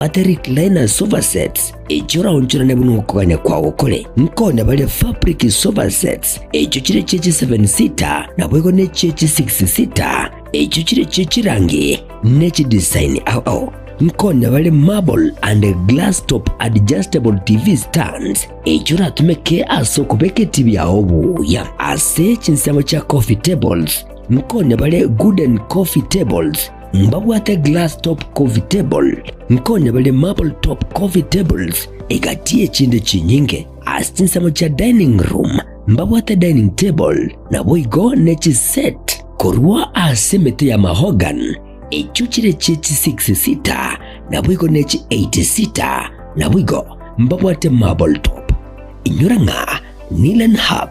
Ate recliner sofa sets, echio oraonchorane buna okogania kwao kore. Nkonya baria fabric sofa sets, echio chire chie chi seven seater, naboigo ne chie chi six seater, echio chire chie chirangi ne chidesign ao ao. Nkonya bare marble and glass top adjustable TV stands, echio oratumeke ase okobeka etibi yao buya. Ase chinsemo chia coffee tables, nkonya bare wooden coffee tables, Mbabwate glass top coffee table, nkonya bare marble top coffee tables, egati y'echinde chinyinge. Ase chinsemo chia dining room mbabwate dining table, naboigo ne chiset korwa ase emete ya mahogany, echio chire chie chi six seater, naboigo ne chi eight seater, naboigo mbabwate marble top. Inyora ng'a Nilan Hub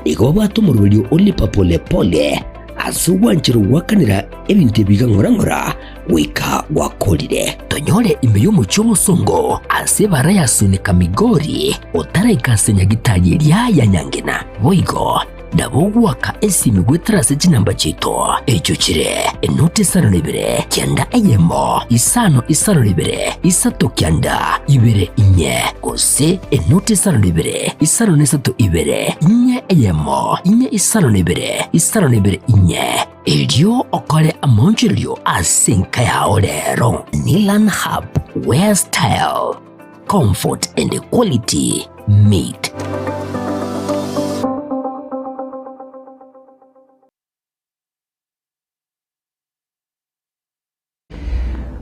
nigo babwate omoroberio o Lipa Pole Pole ase ogwancherwa goakanera ebinto ebi iga ng'ora ng'ora goika gwakorire. Tonyore ime y'omochie omosongo ase ebara ya Sunika Migori otaraika ase nyagitari eria ya Nyangena. Boigo nabo ogoaka esimi goetera ase chinamba chiaito echio chire enoti isano na ibere kianda eyemo isano isano na ibere isato kianda ibere inye gose enoti isano na ibere isano na isato ibere inye eyemo inye isano na ibere isano na ibere inye erio okore amaonchorerio ase enka yao rero. Nilan Hub, where style, comfort and quality meet.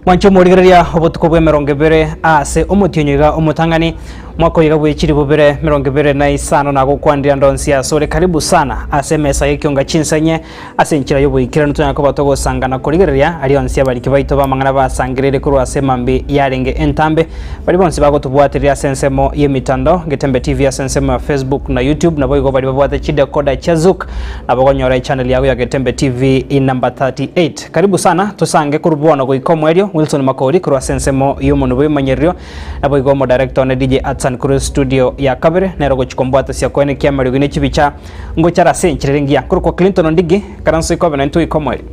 Mwanche omorigereria obotuko bw'emerongo ebere ase omotienyi iga omotang'ani mwaka oyo iga bwechiri bobere merongo ebere na isano nagokwanire ande onsi ase ore karibu sana ase emesa y'ekionga chinsenye ase enchera y'oboikeranu tonyare koba togosangana korigereria aria onsi abariki baito b'amang'ana basangereire korwa ase emambi yarenge entambe baria bonsi bagotobwatereria ase ensemo y'emitandao Getembe TV ase ensemo ya Facebook na YouTube naboigo baria babwate chidecoder chia Zuku nabo okonyora echannel yago ya Getembe TV number 38. Karibu sana, tosange korwa bono goika omoerio, Wilson Makori korwa ase ensemo y'omonwe bw'ebimanyererio, naboigo omodirector one DJ Atsan korwa estudio ya kabere, nere ogochia kombwatasia koenekia amariogi ne chibicha ngochare ase enchera ere engiya. Korokwa Clinton Ondigi, karanso ikobe naintwe goika omoerio.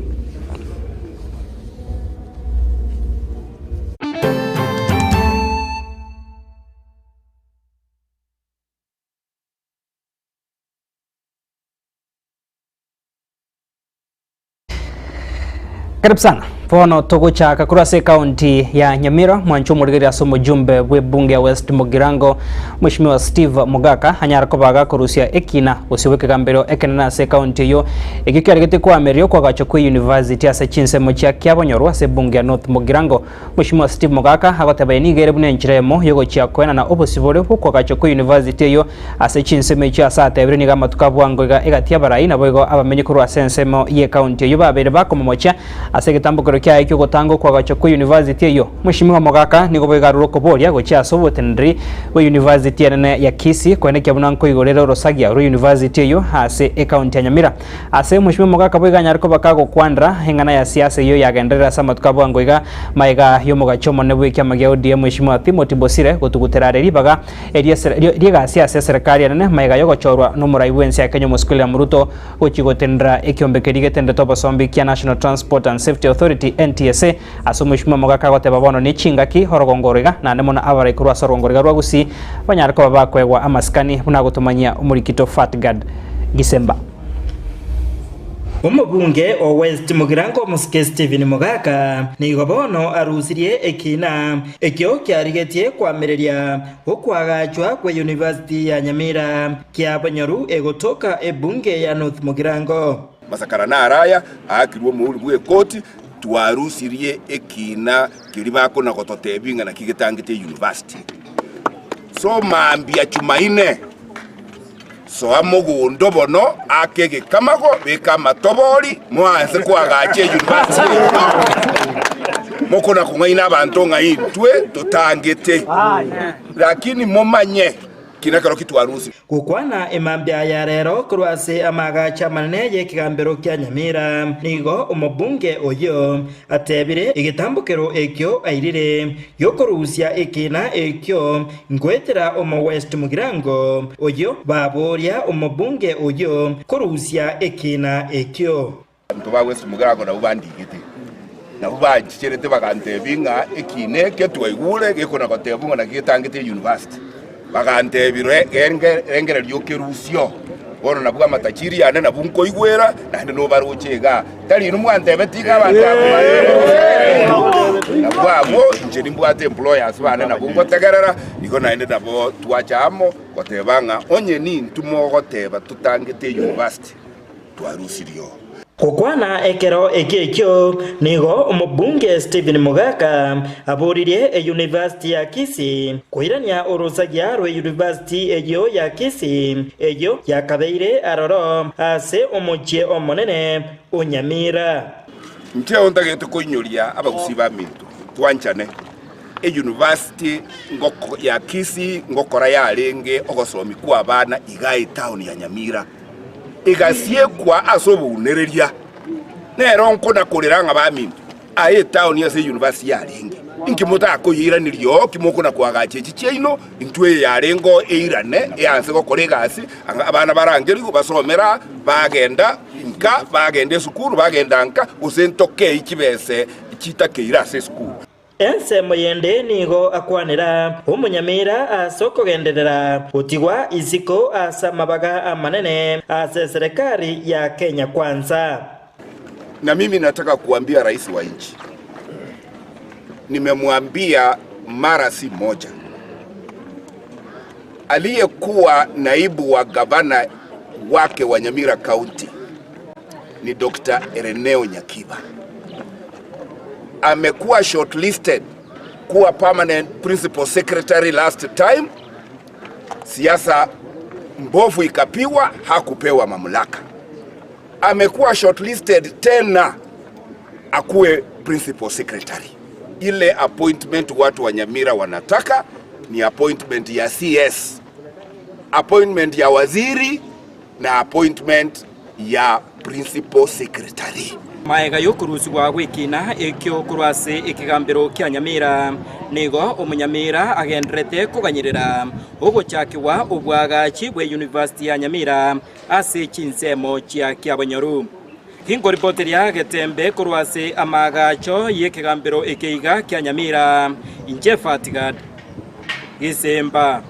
Karibu sana. Bono togochaka korwa ase ekaunti ya Nyamira mwanche omorigereria ase omojumbe bw'ebunge ya West Mugirango Mheshimiwa Steve Mogaka anyare koba gakorusia ekina gose bw'ekegambero ekenene ase ekaunti eyio ekio kiaregete koamereria okoagachwa kwe university ase chinsemo chia Kiabonyoru ase ebunge ya North Mugirango Mheshimiwa Steve Mogaka agoteba eye nigo ere buna enchera eyemo yogochia koenana obosibore bw'okoagachwa kwe university eyio Ase chinsemo echio ase atebire nigo amatuko a bwango iga egati y'abarai naboigo abamenyi korwa ase ensemo y'ecounty eyio babeire bakomomochia ase egetambokero kiaye ki'ogotanga okoagachwa kwe university eyio. Mweshimiwa Mogaka nigo boigo arure okoboria gochia ase oboteneneri bwe university enene ya Kisii koenekia buna nkoigorere orosagia rwe university eyio ase ecounty ya Nyamira. Ase Mweshimiwa Mogaka boigo anyare koba kagokwanera eng'ana ya siasa eyio yagenderere ase amatuko a bwango iga maega y'omogachi omonene bw'ekiama gia ODM Mweshimiwa Timothy Bosire gotugutera are ribaga Ri'egasi ase eserekari enene magega y'ogochorwa n'omorai bw'ense ya Kenya Omosike William Ruto gochia gotenenera ekiombe keria getenderete obosombi kia National Transport and Safety Authority, NTSA, ase Omweshimiwa Mogaka agoteba bono ne chingaki orogongo oro iga naende mono abarai korwa ase orogongo oro iga rwa Gusii banyare koba bakoegwa amasikani buna agotomanyia omorikito Fatgard Gisemba. Omobunge o West Mugirango Omosike Stephen Mogaka nigo bono arusirie ekiina ekio kiarigetie koamereria Okoagachwa kwe University ya Nyamira kiabonyoru egotoka ebunge ya North Mugirango. Masakara naro aya aakirwe omouri bw'ekoti, twarusirie ekiina keria bakona gototebia ng'a naki getangete eyunivasiti. So mambia Chumaine, soa mogondo bono, aka egekamago, beka amatobori, moanse koagacha eyunivasiti yaito. Mokona kong'aina abanto ng'a intwe totangete, lakini momanye ki nekero ki twarusire. Gokwana emambia ya rero korwa ase amaagacho amanene y'ekegambero kia Nyamira, nigo omobunge oyio atebire egetambokero ekio airire giokorusia ekiina ekio ngoetera omo West Mugirango oyio baboria omobunge oyio korusia ekiina ekio. Abanto ba West Mugirango nabwo bandigete. Nabwo banchicherete bagantebia ng'a ekiina eke twaigure gekona gotebwa ng'a naki getangete eyunivasiti. Bagantebia, Rengereria okerusio. Bono nabwo amatachiri yane nabwo nkoigwera, naende nobaroche igaa. Tari inwe mwantebeti iga abanto abwo bare Nabwo abwo inche nimbwate employers bane nabwo ngotegerera, igo naende nabo twacha amo goteba ng'a onye nintwe mogoteba totangete eyunivasiti, twarusirie oo. Gokwana ekero ekio ekio, nigo omobunge Stephen Mogaka aboririe eyunivasiti ya Kisii koirania orosagia rw'eyunivasiti eyio ya Kisii eyio yakabeire aroro ase omochie omonene o Nyamira. Inche ntagete koinyoria abagusii baminto twanchane. Eyunivasiti ya Kisii ngokora yarenge ogosomi kw'abana igaa etown ya Nyamira. Egasiekwa ase obounereria. Nero nkona-korera ng'a baminto, aye etaoni ase eyunivasiti yarenge, inki motakoyeiraneria oo ki mokona-koagacha echi chiaino? Intwe eye yarenge oo eirane eanse gokora egasi, abana barangerigwe basomere aa, bagenda nka, bagenda esukuru, bagenda nka, gose ntokei chibese chitakeire ase esukuru. Ensemo yende nigo akwanera omonyamira ase okogenderera gotigwa isiko ase amabaga amanene ase eserekari ya Kenya Kwanza. Na mimi nataka kuambia rais wa nchi, nimemwambia mara si moja, aliyekuwa naibu wa gavana wake wa Nyamira County ni Dr. Ereneo Nyakiba. Amekuwa shortlisted kuwa permanent principal secretary last time, siasa mbovu ikapigwa, hakupewa mamlaka. Amekuwa shortlisted tena akuwe principal secretary. Ile appointment watu wa Nyamira wanataka ni appointment ya CS, appointment ya waziri na appointment ya principal secretary. Magega y'okorusigwa gw'ekiina ekio korwa ase ekegambero kia Nyamira, nigo omonyamira agendererete koganyerera ogochakigwa obwagachi bwe University ya Nyamira ase chinsemo chia Kiabonyoru. Tinkoripoteria getembe korwa ase amaagacho y'ekegambero eke iga kia Nyamira, inche Fatgad Gisemba.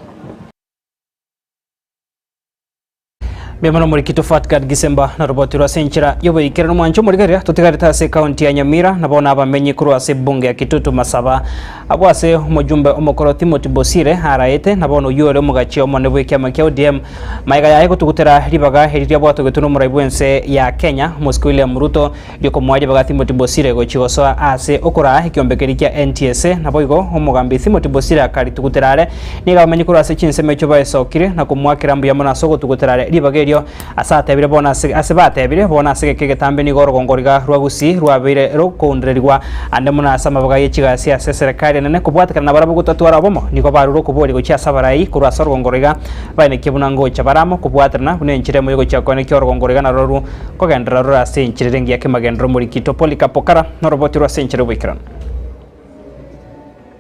Mbuya mono Omoriki Fatgad Gisemba na roboti rwa ase enchera y'oboikeranu mwanche omorigereria totigarete ase ekaunti ya Nyamira nabo nabamenyi korwa ase ebunge ya Kitutu Masaba abwo ase omojumbe omokoro Timothy Bosire araete na bono oyio ore omogachi omonene bw'ekiama kia ODM magega yaye gotugutera ribaga eri riabwatogetwe n'omorai bw'ense ya Kenya Omosike William Ruto riokomoa ribaga Timothy Bosire gochia gosoa ase okoraa ekiombe keria kia NTSA. Naboigo omogambi Timothy Bosire akaritugutera are. Nigo abamenyi korwa ase chinsemo echio baesokire na komoakera mbuya mono ase ogotugutera are ribaga erio ase atebire bono ase ase batebire bono ase egeka egetambe nigo orogongo riga rwa Gusii rwabeire rokoundererigwa ande mono ase amabaga ye chigasi ase eserekari enene kobwatekana nabarabwo gotatwara obomo nigo barure okoboria gochia ase abarai korwa ase orogongo roiga baenekie buna ngocha bare amo kobwaterana buna enchera emo yogochia koenekia orogongo roiga narorwo Kogenderera rore ase enchera ere engiya kemagenderero omorikito Polycarp Okara noroboti rw'ase enchera y'oboikeranu.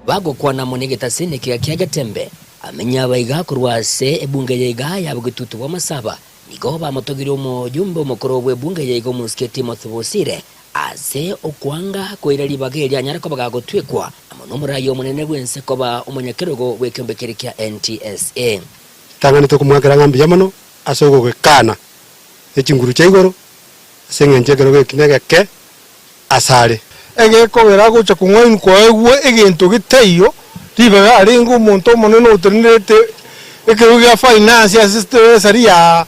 Bagokwana amo negetase nekiga kia Getembe, amenye abaiga korwa ase ebunge ya iga ya bogetutu bw'amasaba, nigo bamotogirie omojumbe omokoro bw'ebunge ya iga omosike Timothy Bosire ase okwanga koira ribaga erio anyare koba gagotwekwa amo nomorai omonene bw'ense koba omonyakerogo bw'ekeombe keria kia NTSA. Tang'anete komoakera ng'a mbuya mono ase ogogekana ne chinguru chia igoro, ase engencho y'ekerogo eki negeke asare. Egekogera agocha kong'ainwa koegwa egento getaiyo, ribaga arenge omonto omonene otenenerete ekerogo gia finance ase treasury ya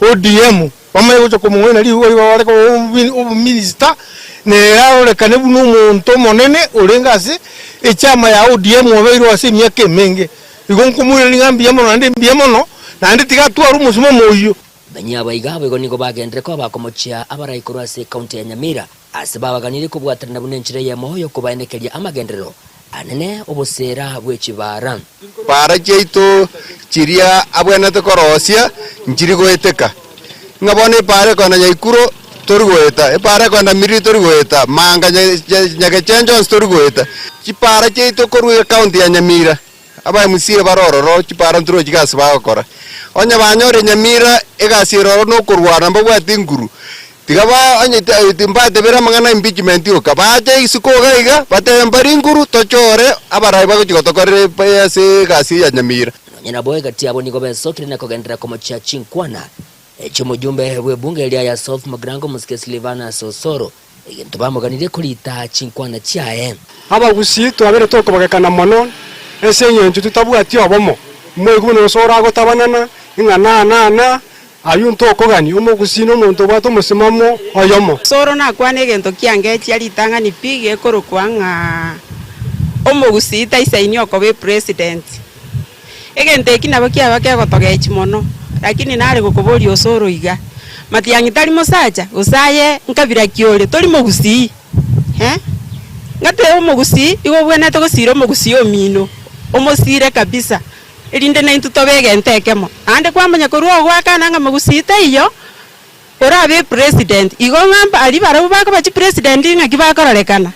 ODM, bamanye gocha komong'aina ribaga ribaga bare koba obominister, nere arorekane buna omonto omonene orenge ase echama ya ODM obeirwe ase emiaka emenge. Igo nkomoiraneria ng'a mbuya mono naende mbuya mono, naende tiga atware omosimamo oyio. Banyia abaiga boigo nigo bagenderere koba bakomochia abarai korwa ase ekaunti ya Nyamira ase babaganirie kobwatanana buna enchera eyemo y'okobaenekeria amagenderero anene oboseera bwe chibaara. Para chiaito chiria abwenerete korosia nchiri goeteka, ng'a bono epaara ekoenda Nyaikuro tori goeta, epaara ekoenda Miriri tori goeta, Manga, Nyagechenche onsi tori goeta. Chipaara chiaito korwa ecounty ya Nyamira. Aba MCA bare ororo, chipara ntirochi gasi bagokora. Onye banyorire Nyamira egasi ere ororo nokorwana mbabwati nguru, Tiga ba onye timbatebere amang'ana a impeachment oka, bache isiko iga iga, batebe mbari nguru tochore abarai bagochia gotokorera ase egasi eye ya Nyamira. Nonya nabo egati yabo nigo besokire na kogenderera komochia chinkwana chi'omojumbe bw'ebunge eria ya South Mugirango Omosike Silvanus Osoro, egento bamoganirie korita chinkwana chiaye. Abagusii twabere tokobagekana mono ase engencho totabwati obomo, moigwe buna Osoro agotabanana ng'a na na na, ayio ntokogania. Omogusii nomonto obwate omosimamo oyomo. Osoro nakwane egento kiangechia ritang'ani pi gekorokwa ng'a omogusii taisaini okoba epresident. Egento eki nabo kiaba kegotogechia mono, lakini nare gokoboria Osoro iga, Matiang'i tari mosacha, gose aye nkabira ki ore, tori mogusii? Eh? Ng'a omogusii, igo obwenerete gosira omogusii omino, omosire kabisa, erinde naintwe tobe egento ekemo. Naende kwamanya korwa ogoakana ng'a mogusii taiyo, orabe epresident, igo ng'a aria barabwo bakoba chipresident ng'aki bakororekana?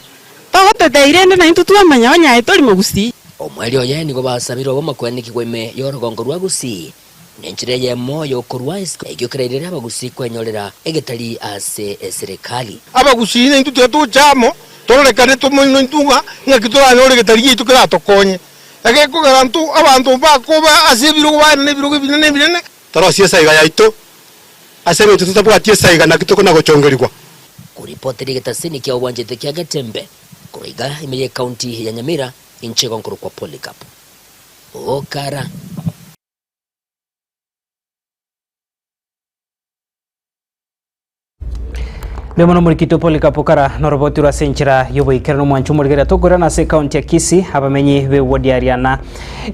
Togotetei rende naintwe twamanya onye aye tori mogusii. Omweri oye nigo basabire obomo kwenekigwa ime y'orogongo rwa Gusii, nenchera eyemo y'okorua isiko ekio kerairere abagusii kwenyorera egetari ase eserekari. Abagusii naintwe tiga toche amo, tororekane tomoino intwe ng'a ng'aki toranyore egetari giaito keratokonye. Egekogera intwe abanto mbakoba ase ebirogo baenane ebirogo ebinene ebinene. Torosie esaiga yaito, ase engencho totabwati esaiga naki tokona-gochongerigwa. Koripotera egetaseni kia obwanchete kia Getembe korwa iga ime y'ecounty ya Nyamira inche igo nkorokwa Polycarp Okara. Mbuya mono omorikito Polycarp Okara noroboti rwa ase enchera y'oboikeranu omwancho omorigereria tokoirana ase ekaunti ya Kisii abamenyi b'ewodi ya Riana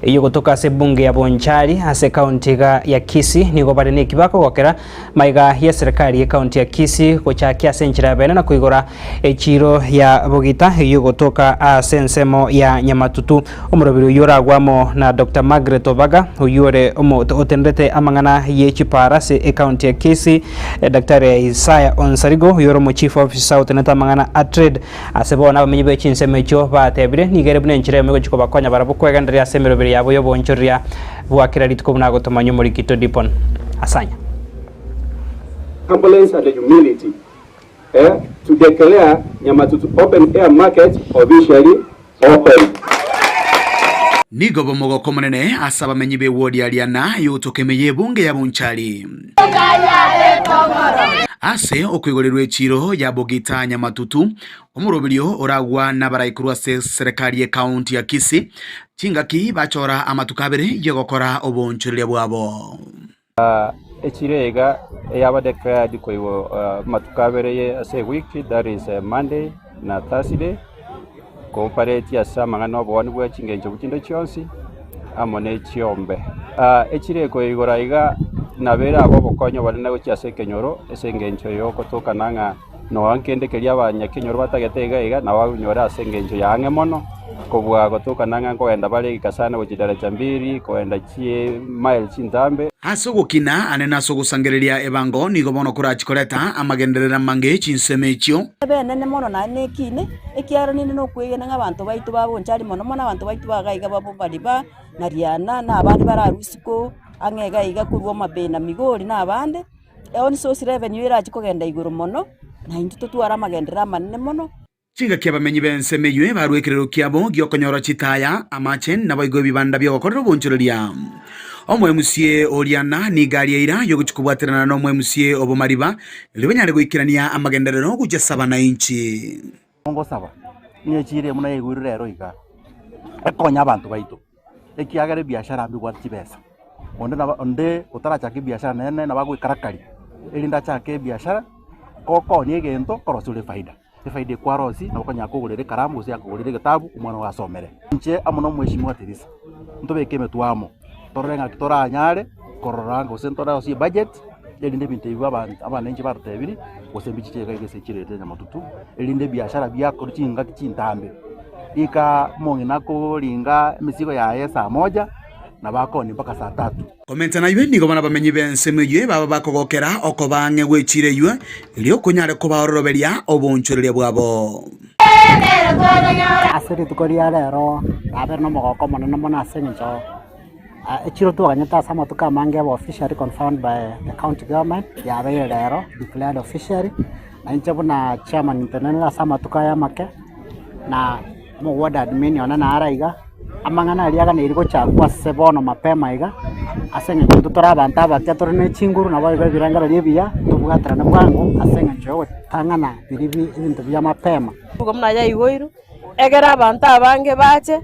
eyio gotoka ase ebunge ya Bonchari ase ekaunti iga ya Kisii nigo bare neki bakogokera maiga y'eserekari y'ekaunti ya Kisii gochakia ase enchera ya bene na koigora Echiro ya Bogita eyio egotoka ase ensemo ya Nyamatutu. Omoroberi oyio oragwe amo na Doctor Margaret Obaga oyio ore otenderete amang'ana ye chipara ase ecounty ya Kisii, Daktari Isaiah Onsarigo oyio ore omo chief officer otenenete amang'ana a trade. Ase bono abamenyi be chinsemo echio batebire nigo ere buna enchera eyemo egochia kobakonya barabwo kwegendereria ase emeroberi yabo y'oboonchoreria bwa kera rituko buna agotomanywa omorikito Dipon Asanya. Humbleness and humility. eh, to declare Nyamatutu Open Air Market officially open. Nigo bomogoko omonene ase abamenyi b'ewodi ya Riana y'ogotoka ime y'ebunge ya Bonchari. Ase okoigorerwa echiiro ya Bogita Nyamatutu, omoroberio oragwa nabarai korwa ase serekari y'ekaunti ya Kisii, chingaki bachora amatuko abere y'ogokora oboonchoreria bwabo. Echiro iga eyaba declared koigwa amatuko abere ye ase ewiki that is Monday na Thursday, cooperate ase amang'ana obooni bwa chingencho chinde chionsi amo ne chiombe. Echiro ekoigora iga nabo erabe obokonyi obonene gochia ase ekenyoro ase engencho ya ogotokana ng'a Nonya nkende keria abanyakenyoro batagete iga iga, nabo babinyore ase engencho ya ang'e mono, kobua gotokana ng'a nkogenda bare egeka sana gochia daraja mbili, kogenda chimaili chintambe. Ase ogokina ane na ase ogosangereria ebango nigo bono korachie koreta amagenderero amange chinsemo echio. Ebe enene mono naende nekine, ekiagera ninde nokwegena ng'a abanto baito ba Bonchari mono mono abanto baito ba iga iga ba Bobariba, na Riana, na abande bararwe isiko, ang'e iga iga korwa Homabay na Migori na abande. Eoni source revenue erache kogenda igoro mono, na intwe totware amagenderero amanene mono. Chingaki abamenyi b'ensemo eyio barue ekerero kiabo gi'okonyora chitaya, amache, naboigo ebibanda bi'ogokorera obonchoreria. Omoemusie o Riana nigo aria eira y'ogochia kobwaterana n'omoemusie o Bomariba, erio banyare goikerania amagenderero gochia saba na inchi. Ngosaba ng'a echiro eye buna yaigurire rero iga, ekonye abanto baito. Ekiagera ebiashara mbibwate chibesa, onde nabo onde otarachaka ebiashara nere nabo agoekarakaria, erinde achake ebiashara, gokonia egento korosia ore efaida. Efaida ekwarosia nabo okonyara kogorera ekaramu gose yakogorera egetabu omwana ogo asomere. Inche amo na omweshimiwa Teresa, ntobeke emetwe amo, torore ng'aki toranyare korora gose ntorosie ebudget, erinde ebinto ebi abanto abananchi barotebirie, gose mbichiche iga iga ase chirete nyamatutu, erinde ebiashara biakorwa chingaki chintambe. Ika omong'ina akoringa emesigo yaye saa moja, nabo akooni mpaka saa tatu. Komenta naye nigo bono abamenyi b'ensemo eyio baba bakogokera okoba ang'e gw'echiira eyio, erio konyare kobaororoberia oboonchoreria bwabo. Ase rituko ria rero nabere nomogoko omonene mono ase eng'encho. Echiro twaganyete ase amatuko amange ebe officially confirmed by the county government, yabeire rero declared officially, na inche buna chairman ntenenere ase amatuko aya amake, na omo ward admin one naro aiga, amang'ana aria aganeiri gochakwa ase bono mapema iga, ase eng'encho intwe tore abanto abake tore ne chinguru nabo igo ebirengererio ebiya, tobwaterane bwango ase eng'encho ya ogotang'ana biria bi ebinto bia mapema. Nigo buna yaigoirwe, egere abanto abange bache,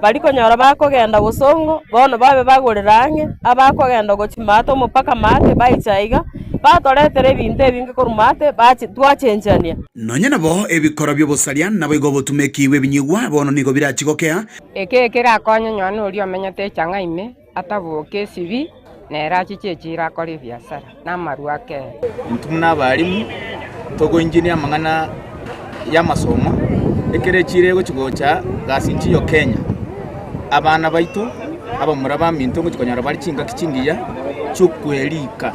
baria konyora bakogenda bosongo, bono babe bagorera ang'e, abakogenda gochia maate omopaka maate baiche aiga, batoretera ebinto ebinge korwa maate bache twachenchania. Nonya nabo ebikoro bi'obosaria naboigo obotumeki bw'ebinyigwa bono nigo birachi gokea. Eke ekerakonye Yohana oria omenyete echang'a ime, ataboke esibi, nere achiche echiiro akore ebiasara, na amarwa akee. Intwe buna abalimu togoinjinia amang'ana y'amasomo, ekero echiiro egochi gocha gasi nchiyo Kenya, abana baito, abamura baminto ngochi konyora bare chingaki chingiya chi'okwerika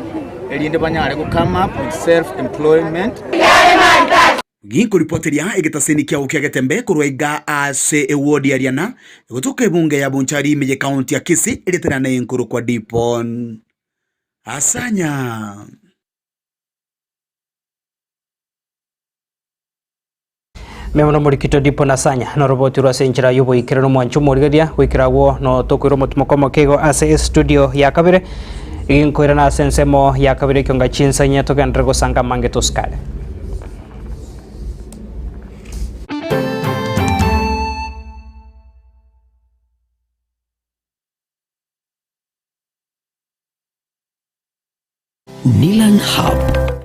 erinde banyare go come up with self employment. Ginkoripoteria egetaseni kiao kia Getembe korwa iga ase ewodi ya Riana, egotoka ebunge ya Bonchari ime ye county ya Kisii eriaterane nkorokwa Dipon Asanya. Memono Morikito Dipon Asanya noroboti rwa ase enchera y'oboikeranu omwancho omorigereria goikera agwo no tokoira omotimoko omoke igo ase estudio ya kabere Ginkoirana ase ensemo ya kabere ekio chinsa inye togenderere gosanga amange tosikare. Nilan Hub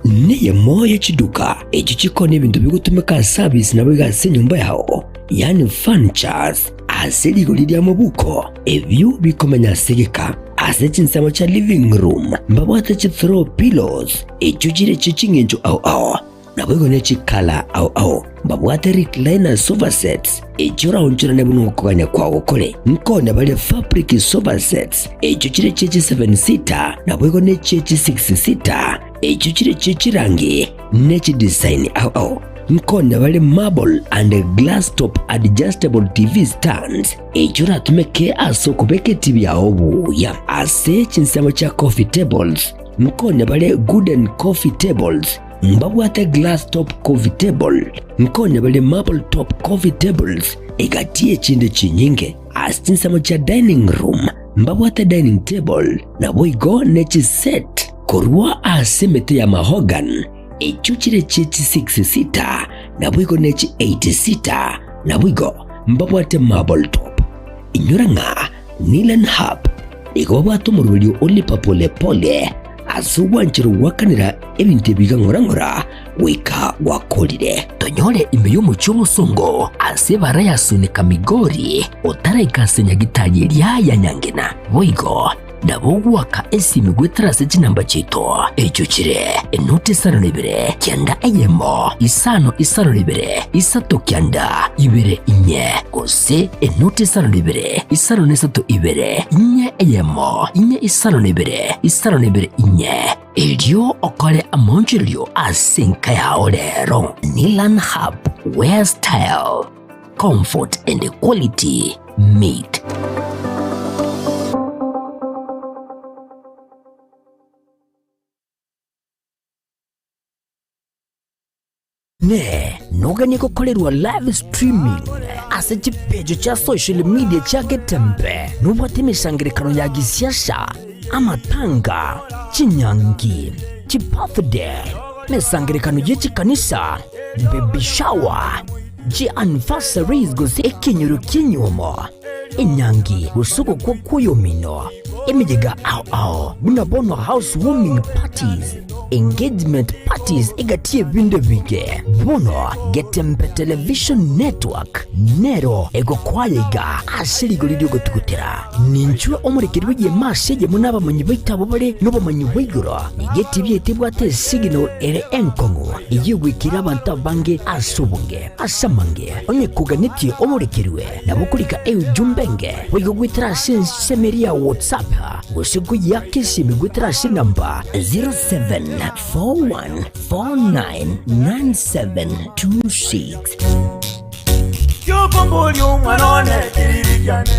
neyemo ye chiduka echio chikoonia ebinto bigotumeka ase abisi naboigo ase enyomba yao, yaani furnitures, ase rigori ri'amabuko, ebio bikomenya ase egeka. Ase chinsemo chia living room mbabwate chi throw pillows echio chire chie ching'encho ao ao, naboigo ne chikala ao ao. Mbabwate recliner sofa sets echio oraonchorane buna okogania kwao kore. Nkonya bare fabric sofa sets echio chire chie chi 7 seater naboigo ne chie chi 6 seater echio chire chie chirangi ne chidesign ao ao. Nkonya bare marble and glass top adjustable TV stands echio oratumeke ase okobeka etibi yao buya. Ase chinsemo chia coffee tables nkonya bare gooden coffee tables Mbabwate glass top coffee table, nkonya bare marble top coffee tables, egati y'echinde chinyinge. Ase chinsemo chia dining room mbabwate dining table, naboigo ne chiset korwa ase emete ya mahogany, echio chire chie chi six seater, naboigo ne chi eight seater, naboigo mbabwate marble top. Inyora ng'a Nilan Hub nigo babwate omoroberio o lipa pole pole ase ogwancherwa gwakanera ebinto ebi iga ng'ora ng'ora goika gwakorire. Tonyore ime y'omochie omosongo ase ebara ya Sunika Migori otaraika ase nyagitari eria ya Nyangena. Boigo nabo ogoaka esimi goetera ase chinamba chiaito echio chire enoti isano na ibere kianda eyemo isano isano na ibere isato kianda ibere inye gose enoti isano na ibere isano na isato ibere inye eyemo inye isano na ibere isano na ibere inye erio okore amaonchorerio ase enka yao rero. Nilan Hub, where style, comfort and quality meet. Ne noganie gokorerwa live streaming ase chipeji chia social media chia Getembe, nobwate emesangerekano ya gisiasa, amatanga, chinyangi, chibirthday, emesangerekano ye chikanisa, baby shower, chi anniversaries gose ekenyoro ki'enyuomo, enyangi gose ogokwa kw'oyomino, emeyega ao ao buna bono house warming parties, engagement parties egati y'ebinto ebinge. Bono Getembe Television Network nero egokoaya iga ase rigori ri'ogotugutera. Ninchwe omorekeri bw'egeema ase eyemo n'abamanyi baito abwo bare nobomanyi bwa igoro. Nigo etibi yaito ebwate esignal ere enkong'u eyio egoikera abanto abange ase obonge. Ase amange, onye koganetie omorekerwe, nabo okorika eujumbe enge boigo goetera ase ensemo eria ya WhatsApp gose koyiaka esimi goetera ase enamba 0741499726. Kiokomboria omwana one kiriri kiane.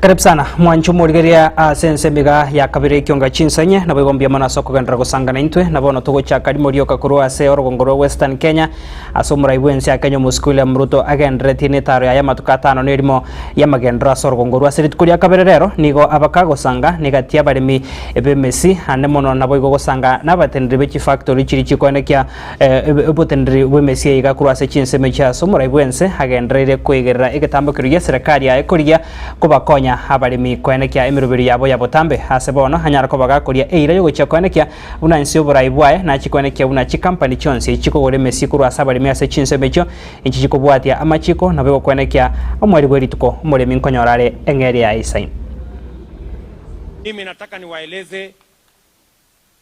Karibu sana mwancho omorigereria ase ensemo iga ya kabere ekionga chinsanye nabo igo mbuya mono ase okogenderera gosangana intwe na bono togochaka rimo rioka korwa ase orogongo rwa Western Kenya ase omorai bw'ense ya Kenya omosike William Ruto agenderetie netaro yaye amatuko atano na erimo y'amagenderero ase orogongo rwa ase rituko ria kabere rero nigo abaka gosanga negati y'abaremi b'emesi ande mono nabo igo gosanga nabateneneri be chifactory chiria chikoenekia Oboteneneri bw'emesia iga korwa ase chinsemo echio ase omorai bw'ense agendereire koigerera egetambo keria gi'eserekari yaye korigia kobakonya abaremi koenekia emeroberio yabo ya botambe. Ase bono anyare koba gakoria eira y'ogochia koenekia buna inse y'oborai bwaye nachie koenekia buna chikampani chionsi chikogora emesia korwa ase abaremi ase chinsemo echio inchi chikobwatia amachiko nabo egokoenekia omweri bwe rituko omoremi nkonyora are eng'eria yaye isaine. Mimi nataka niwaeleze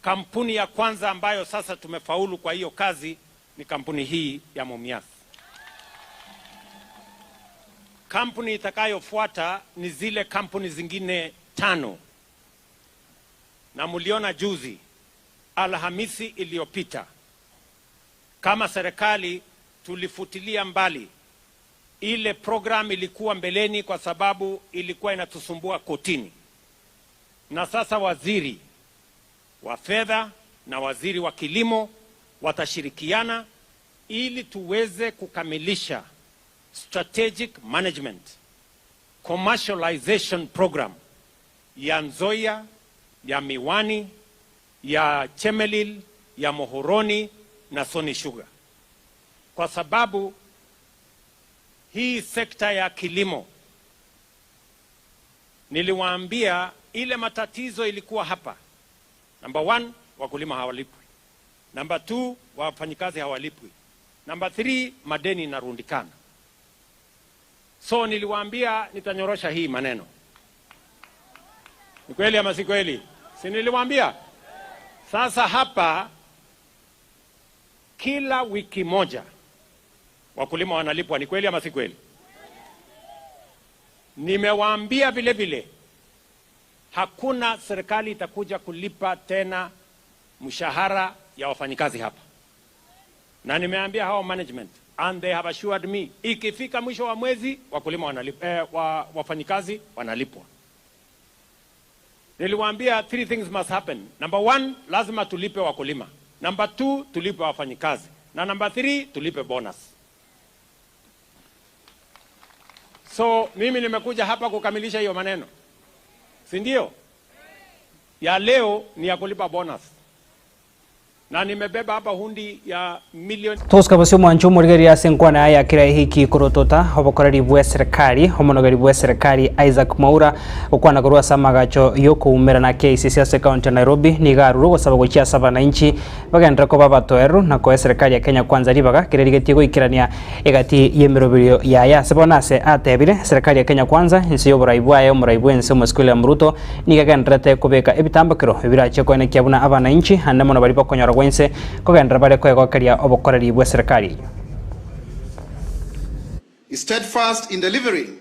Kampuni ya kwanza ambayo sasa tumefaulu kwa hiyo kazi ni kampuni hii ya Mumias. Kampuni itakayofuata ni zile kampuni zingine tano, na mliona juzi Alhamisi iliyopita kama serikali tulifutilia mbali ile program ilikuwa mbeleni, kwa sababu ilikuwa inatusumbua kotini, na sasa waziri wa fedha na waziri wa kilimo watashirikiana ili tuweze kukamilisha strategic management commercialization program ya Nzoia, ya Miwani, ya Chemelil, ya Muhoroni na Sony Sugar, kwa sababu hii sekta ya kilimo niliwaambia ile matatizo ilikuwa hapa. Number one, wakulima hawalipwi. Number two, wafanyikazi hawalipwi. Number three, madeni inarundikana. So niliwaambia nitanyorosha hii maneno. Ni kweli ama si kweli? Si niliwaambia? Sasa hapa kila wiki moja wakulima wanalipwa, ni kweli ama si kweli? Nimewaambia vile vile hakuna serikali itakuja kulipa tena mshahara ya wafanyikazi hapa, na nimeambia hao management and they have assured me ikifika mwisho wa mwezi wakulima wanalip, eh, wa, wafanyikazi wanalipwa. Niliwaambia three things must happen. Number one, lazima tulipe wakulima. Number two, tulipe wafanyikazi, na number three, tulipe bonus. So mimi nimekuja hapa kukamilisha hiyo maneno, si ndio? Ya leo ni ya kulipa bonus, na nimebeba hapa hundi ya milioni Togosuka bosio omwancho omorigereria ase enkwana yaye ya kera ehiki korotota obokoreri bw'eserekari omonogeri bw'eserekari Isaac Mwaura gokwana korwa ase amagacho y'okoumerana KICC ase ekaunti ya Nairobi nigo arure ogosaba gochia ase abananchi bagenderere koba abatoereru na koa eserekari ya Kenya Kwanza ribaga kere rigetie goikerania Egati y'emeroberio yaye ase bono ase atebire, Serikali ya Kenya Kwanza, inse y'oborai bwaye omorai bw'ense omosike William Ruto, nigo egendererete kobeka ebitambokero ebirachie koenekia buna abananchi ande mono baria bakonyora gwa inse kogenderera bare koegokeria obokoreri bw'eserekari eyio. Is steadfast in delivering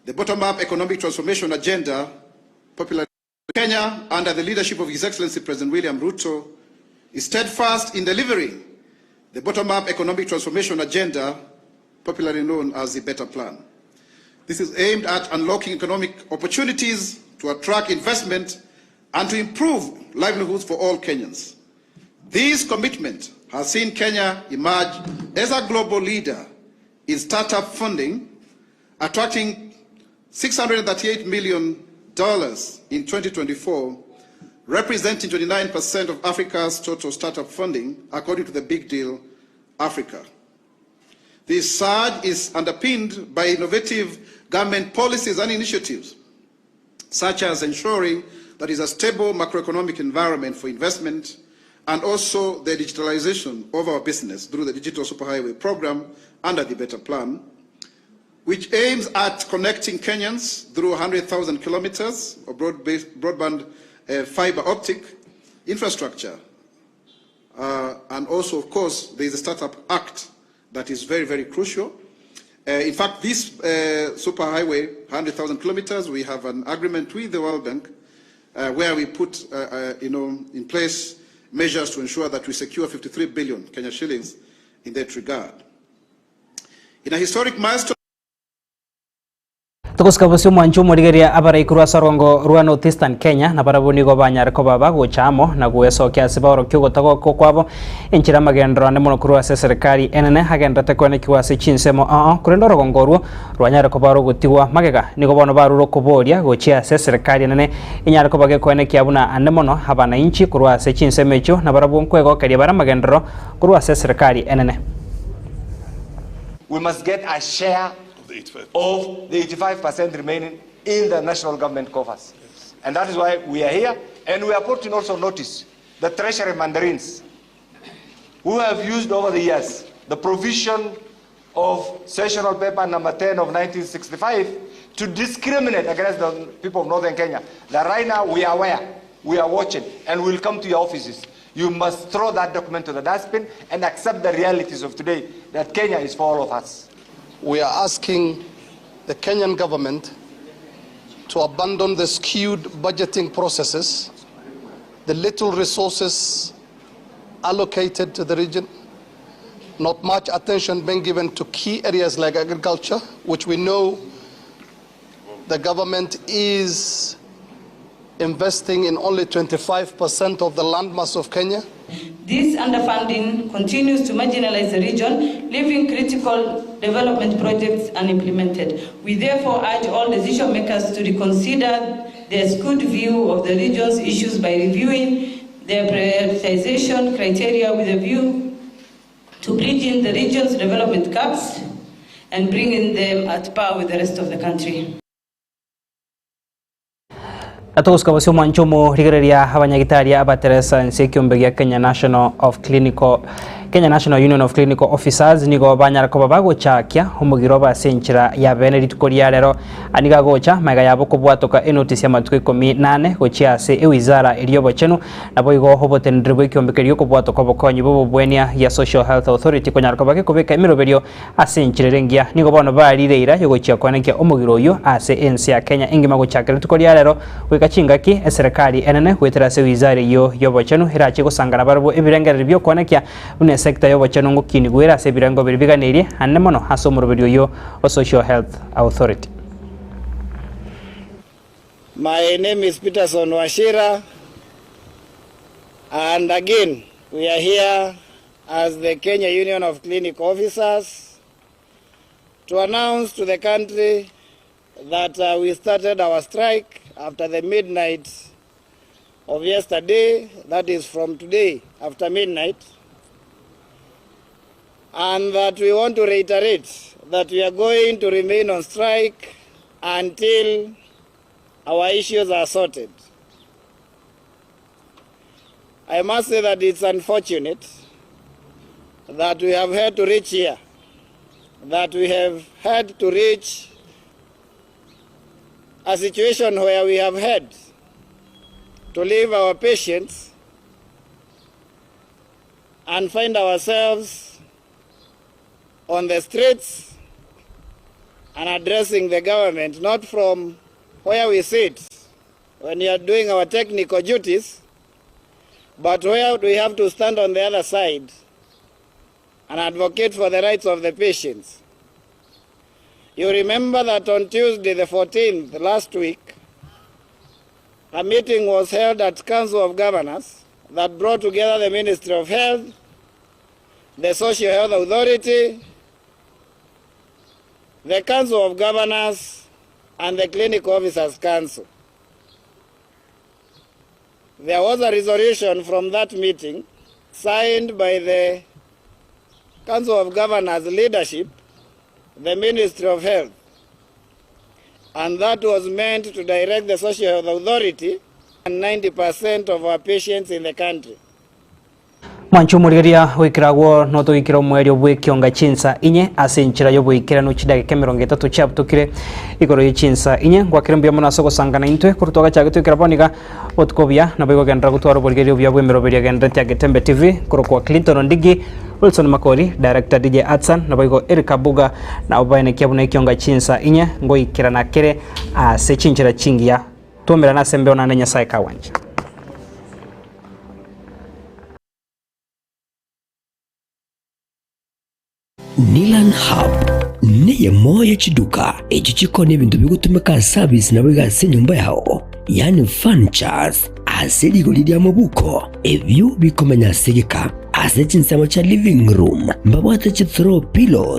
the bottom-up economic transformation agenda popularly Kenya, under the leadership of His Excellency President William Ruto, is steadfast in delivering the bottom-up economic transformation agenda, popularly known as the Better Plan. This is aimed at unlocking economic opportunities to attract investment and to improve livelihoods for all Kenyans. This commitment has seen Kenya emerge as a global leader in startup funding, attracting $638 million in 2024, representing 29% of Africa's total startup funding, according to the Big Deal Africa. This surge is underpinned by innovative government policies and initiatives, such as ensuring that is a stable macroeconomic environment for investment and also the digitalization of our business through the Digital Superhighway program under the Better Plan, which aims at connecting Kenyans through 100,000 kilometers of broadband uh, fiber optic infrastructure. Uh, and also, of course, there is a Startup Act that is very, very crucial. Uh, in fact, this uh, superhighway, 100,000 kilometers, we have an agreement with the World Bank uh, where we put uh, uh, you know, in place measures to ensure that we secure 53 billion Kenya shillings in that regard. In a historic milestone. Togosika bosio omwancho omorigereria abarai korwa ase orongo rwa North Eastern Kenya nabarabwo nigo banyare koba bagocha amo na goesokia ase baorokia ogotagoka kwabo enchera amagenderero ande mono korwa ase eserekari enene agendererete koenekigwa ase chinsemo oo korende orogongo orwo rwanyare koba rogotigwa magega nigo bono barure okoboria gochia ase eserekari enene enyare koba gekoenekia buna ande mono abanainchi korwa ase chinsemo echio nabarabwo nkwegokeria bare amagenderero korwa ase eserekari enene. We must get a share of the 85% remaining in the national government coffers. And that is why we are here and we are putting also notice the treasury mandarins who have used over the years the provision of sessional paper number 10 of 1965 to discriminate against the people of northern Kenya. That right now we are aware, we are watching, and we'll come to your offices. You must throw that document to the dustbin and accept the realities of today that Kenya is for all of us. We are asking the Kenyan government to abandon the skewed budgeting processes, the little resources allocated to the region, not much attention being given to key areas like agriculture, which we know the government is investing in only 25% of the landmass of Kenya. This underfunding continues to marginalize the region, leaving critical development projects unimplemented. We therefore urge all decision makers to reconsider their skewed view of the region's issues by reviewing their prioritization criteria with a view to bridging the region's development gaps and bringing them at par with the rest of the country. Na togosika bosio omwancho omorigereria abanyagitari abateresa ense ekiombe gia Kenya National of Clinical Kenya National Union of Clinical Officers nigo banyara koba bagochakia omogiro obo ase enchera ya bene rituko ria rero nigo agocha magega yabo kobwatoka enotice y'amatuko ikomi na ane gochia ase ewizara eria y'obochenu Naboigo oboteneneri bw'ekiombe keria okobwatwa kw'obokonyi bw'obobwenia gia Social Health Authority konyara koba gekobeka emeroberio ase enchera ere engiya. Nigo bono barire eira y'ogochia koenekia omogiro oyio ase ense ya Kenya engima gochakera rituko ria rero goika chingaki eserekari enene goetera ase wizara eyio y'obochenu erachie gosangana barabwo ebirengererio bi'okoenekia buna esecta y'obochenu ngokinigwa ere ase ebirengo biria biganeirie ande mono ase omoroberio oyio o Social Health Authority. My name is Peterson Wachira and again we are here as the Kenya Union of Clinic Officers to announce to the country that uh, we started our strike after the midnight of yesterday, that is from today after midnight, and that we want to reiterate that we are going to remain on strike until our issues are sorted. I must say that it's unfortunate that we have had to reach here, that we have had to reach a situation where we have had to leave our patients and find ourselves on the streets and addressing the government, not from where we sit when we are doing our technical duties, but where we have to stand on the other side and advocate for the rights of the patients. You remember that on Tuesday, the 14th, last week, a meeting was held at Council of Governors that brought together the Ministry of Health, the Social Health Authority, the Council of Governors, and the Clinical Officers Council. There was a resolution from that meeting signed by the Council of Governors leadership, the Ministry of Health, and that was meant to direct the Social Health Authority and 90% of our patients in the country. Mwanche omorigereria goikera agwo notogoikera omoerio bw'ekionga chinsa inye ase enchera y'oboikeranu chidageka emerongo etato chiabutokire igoro ye chinsa inye. Ngwakere mbuya mono ase ogosangana intwe korwa twagachagete goikera bono iga botuko obuya nabo igogenderera gotwara oborigereria obuya bw'emeroberio egendererete ya Getembe TV korokwa Clinton Ondigi, Wilson Makori, Director DJ Atsan naboigo Eric Abuga nabo baenekia buna ekionga chinsa inye ngoikerana kere ase chinchera chingiya. Twaumerane ase embeo naende Nyasae kagwancha. Nilan Hub. Neyemo ye chiduka echio chikoonia ebinto bigotumeka ase abisi naboigo ase enyomba yao, yaani furnitures, ase rigori ri'amabuko, ebio bikomenya ase egeka. Ase chinsemo chia living room mbabwate chi throw pillows.